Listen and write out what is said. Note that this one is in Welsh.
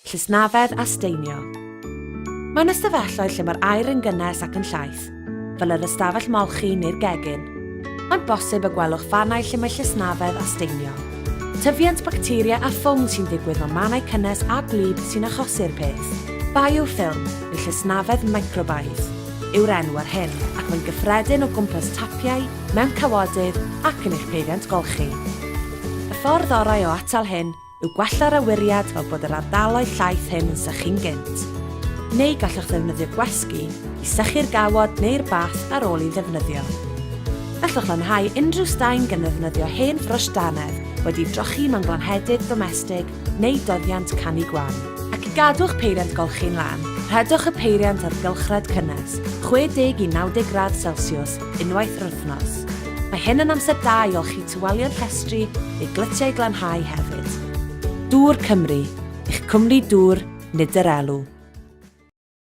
Llysnafedd a staenio. Mewn ystafelloedd lle mae'r aer yn gynnes ac yn llaith, fel yr ystafell molchi neu'r gegin, mae'n bosib y gwelwch fannau lle mae llysnafedd a staenio. Tyfiant bacteria a ffwng sy'n digwydd mewn mannau cynnes a gwlyb sy'n achosi'r peth. Biofilm, neu llysnafedd microbaidd, yw'r enw ar hyn, ac mae'n gyffredin o gwmpas tapiau, mewn cawodydd ac yn eich peiriant golchi. Y ffordd orau o atal hyn yw gwella'r awyriad fel bod yr ardaloedd llaith hyn yn sychu'n gynt. Neu gallwch ddefnyddio gwesgi i sychu'r gawod neu'r bath ar ôl ei ddefnyddio. Gallwch lanhau unrhyw staen gan ddefnyddio hen frwsh dannedd wedi'i drochi mewn glanhedydd domestig neu doddiant canu gwan. Ac i gadw'ch peiriant golchi'n lân, rhedwch y peiriant ar gylchred cynnes, 60 i 90 gradd Celsiws, unwaith yr wythnos. Mae hyn yn amser da i olchi tywelion llestri neu glytiau glanhau hefyd. Dŵr Cymru, eich cwmni dŵr, nid yr elw.